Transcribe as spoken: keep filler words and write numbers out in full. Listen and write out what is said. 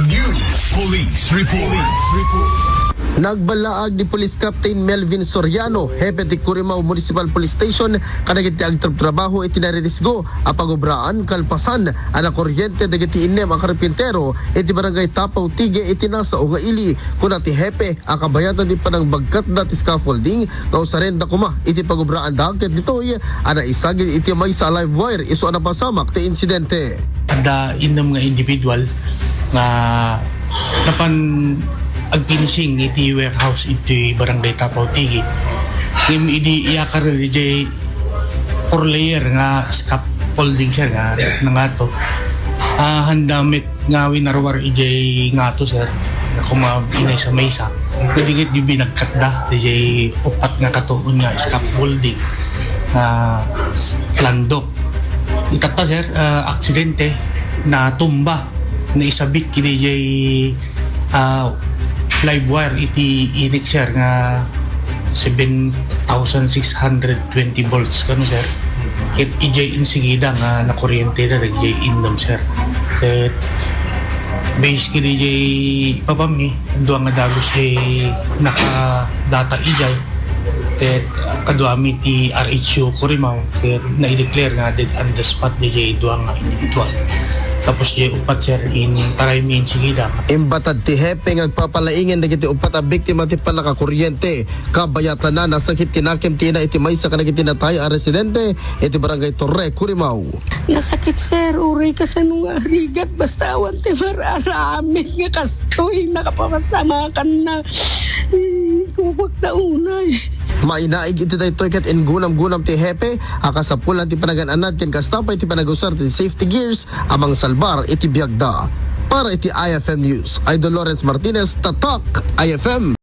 News Police Report. Nagballaag ni Police Captain Melvin Soriano, hepe ti Curimaw Municipal Police Station, kadagiti agtrabtrabaho iti naririsgo a pagubraan kalpasan a nakoriente dagiti innem a karpintero iti Barangay Tapaw Tige iti nasao nga ili. Kuna ti hepe a kabayatan ti panangbagkatda ti scaffolding nga usarenda koma iti pagubraanda ket ditoy a naisagid iti maysa a live wire isu a napasamak ti insidente. Adda innem nga individual nga napan agfinishing iti warehouse iti Barangay Tapaw Tige. Ngem idi iyakar diay four layer nga scaffolding, sir, nga nangato. Ah, handa met nga winarwar idiay ngato, sir, nga koma inaysa-maysa. Pwede ket di binagkatda diay upat nga katuon nga scaffolding nga s-, landok. Itatta, sir, ah, aksidente, natumba, naisabik iti diay, ah, live wire iti inik, sir, nga seven thousand six hundred twenty volts kano, sir. Ket idiay insigida nga nakorienteda dagiti innem, sir. Ket base ket idiay ipapammi, dua nga dagus diay nakadata idiay. Ket kaduami ti R H U Curimaw, ket na-declare nga dead on the spot diay dua nga individual. Tapos diay upat, sir, intaraymi insigida. Imbatad ti hepe nga agpapalaingen dagiti upat a biktima ti pannakakoriente. Kabayatan, nasakit ti nakem ti ina iti maysa kadagiti natay a residente iti Barangay Torre, Curimaw. Nasakit, sir, uray kasano nga rigat, basta awan ti mar-aramid nga kastoy, nakapamasamakanna. Eh, kubak na unay. Mainaig iti daytoy ket ingunam-gunam ti hepe a kasapulan ti panagan-anad ken kasta pay ti panagusar ti safety gears a mangsalbar iti biagda. Para iti I F M News, Idol Lawrence Martinez, Tatak I F M.